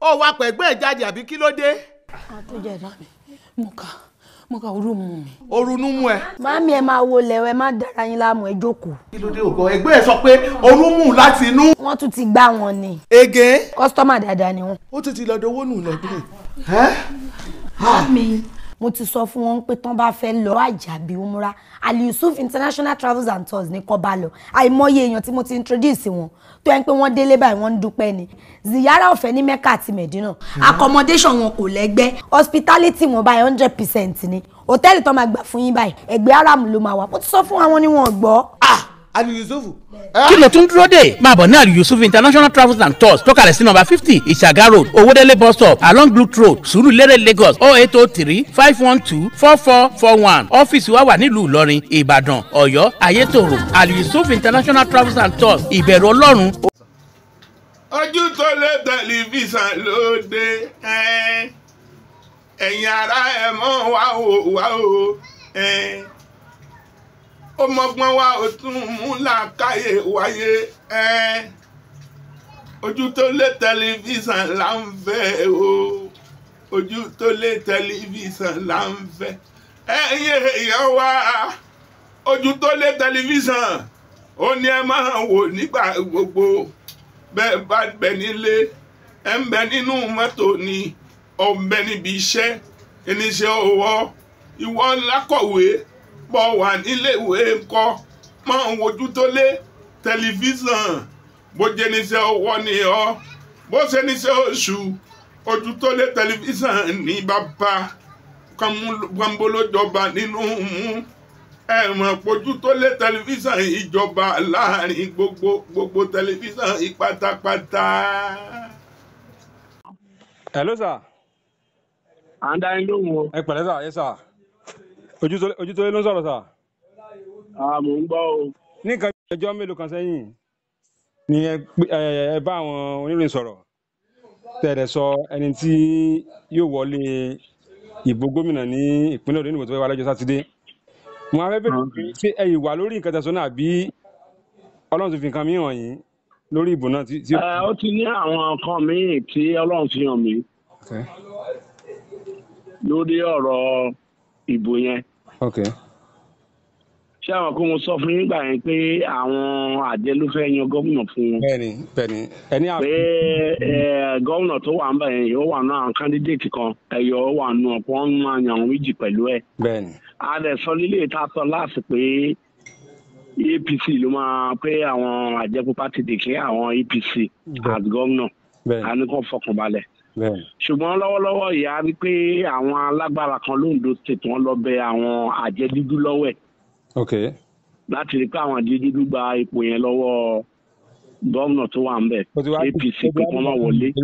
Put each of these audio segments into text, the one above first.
Ó wá pẹ̀gbẹ́ ẹ̀ jáde àbí kí ló dé? Àtúnjẹ ẹ̀dá mi, mo kà orú mu mi. Orunú mú ẹ. Màámi ẹ máa wo lẹ̀wẹ̀, má dára yín láàmú, ẹ jókòó. Kí ló dé ògbọ́? Ẹgbẹ́ ẹ sọ pé orú mú láti inú. Wọ́n tún ti gbá wọn ni. Ege. Kọ́sítọ́mà dáadáa ni wọ́n. Ó tún ti lọ dowó nù lọ́dún. Màámi, mo ti sọ fún wọn pé tán bá fẹ́ lọ àjàbí umra, Ali Yusuf International Travels and Tours ní kó bá lọ. Àìmọye èèyàn tí mo ti introduce wọn tó ẹ ń pé wọ́n délé báyìí wọ́n ń dúpẹ́ ni. Ziyara ọ̀fẹ́ ní Mecca àti Medina, accommodation wọn kò lẹ́gbẹ́, hospitality wọn báyìí 100% ni. Hòtẹ́ẹ̀lì tó máa gbà fún yín báyìí ẹgbẹ́ Aram ló máa wà. Mo ti sọ fún àwọn ni wọn gbọ́. Ali Yusuf. Kí ló tún dúró dè? Máa bọ̀ ní Ali Yusuf International Travels and Tours tó kalẹ̀ sí nọ́mbà 50 Ìṣàgá Road, Owódélé bus stop, along Blue Road, Sùúrùlérè, Lagos, 0803 512 4441. Ọ́fíìsì wa wà nílùú Ìlọrin, Ìbàdàn, Ọ̀yọ́, Ayétòrò. Ali Yusuf International Travels and Tours, ìbẹ̀rù Ọlọ́run. Ojú tó lé tẹlifíṣàn lóde, ẹ̀yin ará ẹ̀ mọ́ wá o wá o, ó mọ́gbọ́n wá ó tún mú làákàyè wáyé. Ojú tó lé tẹlifíṣàn là ń fẹ́ o, ojú tó lé tẹlifíṣàn là ń fẹ́. Ẹ̀yin èèyàn wá, ojú tó lé tẹlifíṣàn ó ní ẹ máa wò nígbà gbogbo. Bẹ́ẹ̀ bá bẹ nílé, ẹ ń bẹ nínú mọ́tò ni, ọ̀ ń bẹ níbi iṣẹ́, oníṣẹ́ ọwọ́, ìwọ lákọ̀wé bọ́ wà níléèwé ńkọ́, máa ń wojú tó lé tẹlifíṣàn. Bó jẹ́ níṣẹ́ ọwọ́ ni ọ́, bó ṣe níṣẹ́ oṣù, ojú tó lé tẹlifíṣàn ní bàbá kàmbólójọba nínú mú. Ẹ mọ̀ pójú tó lé tẹlifíṣàn ìjọba láàrin gbogbo gbogbo tẹlifíṣàn ìpátápátá. Hello sir. À ń dá yín lóhùn o. Ẹ pẹ̀lẹ́ sir, yes sir. Ojútólé ló ń sọ̀rọ̀ sir. Mò ń gbọ́ o. Ní nǹkan bí ọjọ́ mélòó kan sẹ́yìn ni ẹ bá àwọn oníròyìn sọ̀rọ̀, tẹ̀lé sọ ẹni tí yóò wọlé ìbò gómìnà ní ìpínlẹ̀ Ondo níbo tó fẹ́ wá lọ́jọ́ Sátidé. Mo á fẹ́ bèrè pé ṣé ẹ yìí wà lórí nǹkan tẹ̀sán náà àbí Ọlọ́run ti fi nǹkan mìíràn yín lórí ìbò náà tí. Ó ti ní àwọn nǹkan míì tí Ọlọ́run fi hàn mí lórí ọ̀rọ̀ ìbò yẹn. Ṣé àwọn kó mo sọ fún yín gbà yẹn pé àwọn àjẹ ló fẹ́ yan gómìnà fún wọn. Bẹ́ẹ̀ni bẹ́ẹ̀ni ẹni pé gómìnà tó wà ń bẹ̀ yẹn ó wà nù àwọn kándídéètì kan, ẹ̀yọ́ ó wà nù ọ̀pọ̀ wọn máa yan àwọn méjì pẹ̀lú ẹ̀. Bẹ́ẹ̀ni. A dẹ̀ sọ nílé ìta sọ láàsì pé APC ló máa pé àwọn àjẹpupa ti dèké àwọn APC as gómìnà, a ní kó fọkàn balẹ̀. Ṣùgbọ́n lọ́wọ́lọ́wọ́ ìyá rí pé àwọn alágbára kan lóńdó state wọ́n lọ bẹ àwọn àjẹ dúdú lọ́wọ́ ẹ̀. Láti rí pé àwọn àjẹ dúdú gba ipò yẹn lọ́wọ́ gómìnà tó wà ń bẹ̀ APC pé kí wọ́n má wọlé, kí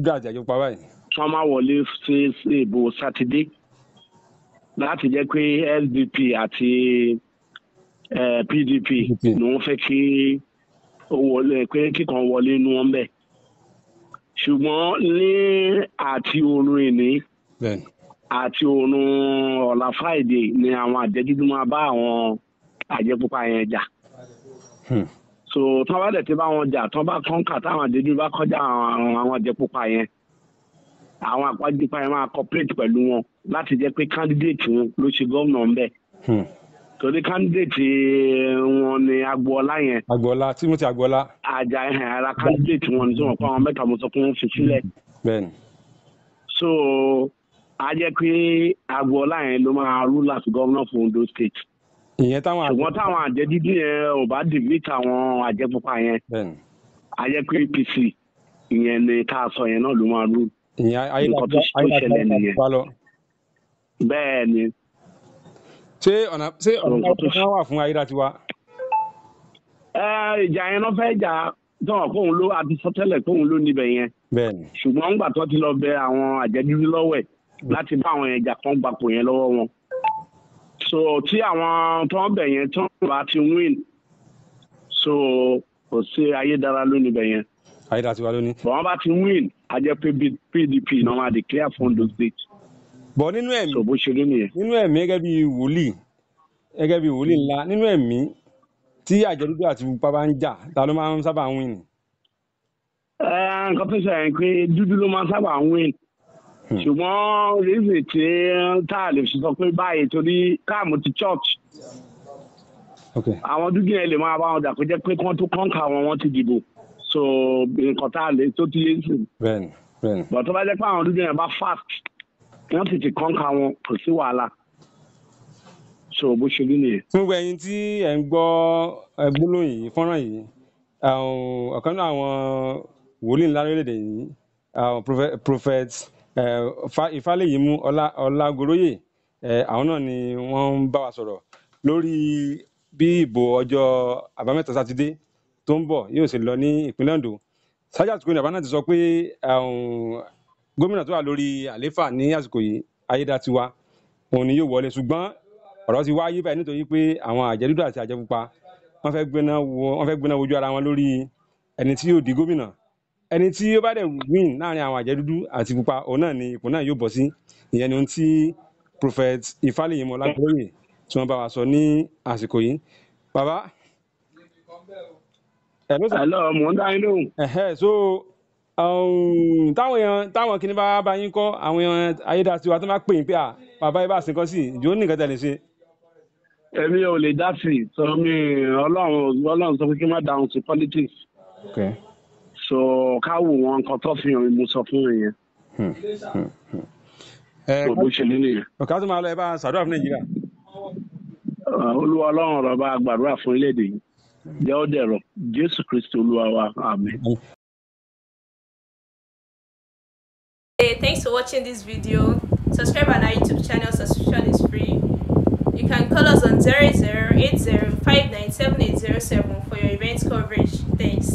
wọ́n má wọlé sí ìbò Sátidé, láti jẹ́ pé SDP àti PDP ni wọ́n fẹ́ kí ó wọlé, pé kíkan wọlé inú wọn bẹ̀. Ṣùgbọ́n ní àti oorun ìní àti oorun ọ̀la Friday ni àwọn àjẹdúdú máa bá àwọn àjẹpupa yẹn jà. So tí wọ́n bá dẹ̀ ti bá wọn jà, tí wọ́n bá kọ́ńkà táwọn àjẹdúdú bá kọjá àwọn àjẹpupa yẹn, àwọn àpájúpa yẹn máa cooperate pẹ̀lú wọn láti jẹ́ pé candidate wọn ló ṣe gómìnà ńbẹ̀. Torí candidate wọn ni Agboola yẹn. Agboola, Timothy Agboola. Àjà ẹ̀hìn ara candidate wọn ni tí wọ́n pa àwọn mẹ́ta mo sọ pé wọ́n fi sílẹ̀. Bẹ́ẹ̀ni. So a jẹ́ pé Agboola yẹn ló máa rule as governor for Ondo State. Ìyẹn táwọn. Ṣùgbọ́n táwọn àjẹ dídí yẹn ò bá defeat àwọn àjẹ pupa yẹn. Bẹ́ẹ̀ni. A jẹ́ pé APC ìyẹn ni tá a sọ yẹn náà ló máa rule. Ìyẹn ayélujára. Bẹ́ẹ̀ ni. Ṣé ọ̀nà kan wà fún Ayédatiwa? Ìjà yẹn náà fẹ́ jà tọ́wọ̀n kóun ló àti sọtẹ́lẹ̀ kóun ló níbẹ̀ yẹn. Bẹ́ẹ̀ni. Ṣùgbọ́n ńgbà tó ti lọ bẹ àwọn àjẹdúdú lọ́wọ́ ẹ̀ láti bá àwọn ẹja kan gbapò yẹn lọ́wọ́ wọn. So tí àwọn tó ń bẹ̀ yẹn tó ń bá ti win, so kò sí Ayédára ló níbẹ̀ yẹn. Ayédatiwa ló ní. Bọ̀ wọ́n bá ti win, a jẹ́ pé PDP náà máa declare fún Ondo State. Bọ̀ nínú ẹ̀mí. So bó ṣe rí nìyẹn. Nínú ẹ̀mí gẹ́gẹ́ bí wòlíì, ńlá nínú ẹ̀mí tí àjẹdúdú àti pupa bá ń jà, ta ló máa ń sábà ń win ni? Nǹkan tó ṣẹlẹ̀ pé dúdú ló máa ń sábà ń win, ṣùgbọ́n reason tí tá a lè fi sọ pé báyìí torí káàmù ti church, àwọn dúdú yẹn lè máa bá wọn jà kó jẹ́ pé kí wọ́n tó kọ́ńkà wọn, wọ́n ti dìbò, so nǹkan tá a lè tó ti yé sí. Bẹ́ẹ̀ni, bẹ́ẹ̀ni. But tó bá jẹ́ pé àwọn dúdú yẹn bá fast, wọ́n tètè kọ́ńkà wọn, kò sí wàhálà, so bó ṣe rí nìyẹn. Fún gbogbo ẹ̀yin tí ẹ̀ ń gbọ́ gbólóhùn yìí, fọ́nrán yìí, ọ̀kan náà àwọn wòlíì ńlá lórílẹ̀‐èdè yìí, Prophet Ifáléyìímú Ọlágoróyè, àwọn náà ni wọ́n ń bá wa sọ̀rọ̀ lórí bí ìbò ọjọ́ àbámẹ́ta sátidé tó ń bọ̀ yóò ṣe lọ ní ìpínlẹ̀ Ondo. Ṣáájú àsìkò ní àbá náà ti sọ pé gómìnà tó wà lórí àlééfà ní àsìkò yìí, Ayédàtiwa, òun ni yóò wọlé, ṣùgbọ́n ọ̀rọ̀ ti wáyé báyìí nítorí pé àwọn àjẹdúdú àti àjẹpupa wọ́n fẹ́ gbéná wojú ara wọn lórí ẹni tí yóò di gómìnà. Ẹni tí ó bá dẹ̀ win láàrin àwọn àjẹdúdú àti pupa, òun náà ni ipò náà yóò bọ̀ sí. Ìyẹn ni ohun tí Prophet Ifáléyìímú Ọlágoróyè tí wọ́n bá wa sọ ní àsìkò yìí. Bàbá. Hello, mò ń dá yín lóhùn. So táwọn èèyàn táwọn kìíní bá bá yín kọ́ àwọn èèyàn Ayédàtiwa tó máa pè yín pé à bàbá yìí bá sìn kọ́ sí ìjọ ní nǹkan tẹ̀lé ṣe. Èmi ò lè dá sí i, sọ mi Ọlọ́run sọ pé kí n má dáhùn sí politics. So ká wò wọn nǹkan tó fi hàn mo sọ fún yẹn. So bó ṣe ní nìyẹn. Ọ̀ká tó máa lọ, ẹ bá ṣàdúrà fún Nàìjíríà. Olúwa Ọlọ́run ọ̀rọ̀ bá gbàdúrà fún orílẹ̀-èdè yìí. Jẹ́ ó dẹ̀rọ̀ Jésù Kristi Olúwa wa, àmín. Hey, thanks for watching this video. Subscribe on our YouTube channel, subscription is free. You can call us on 0080597807 for your event coverage. Thanks.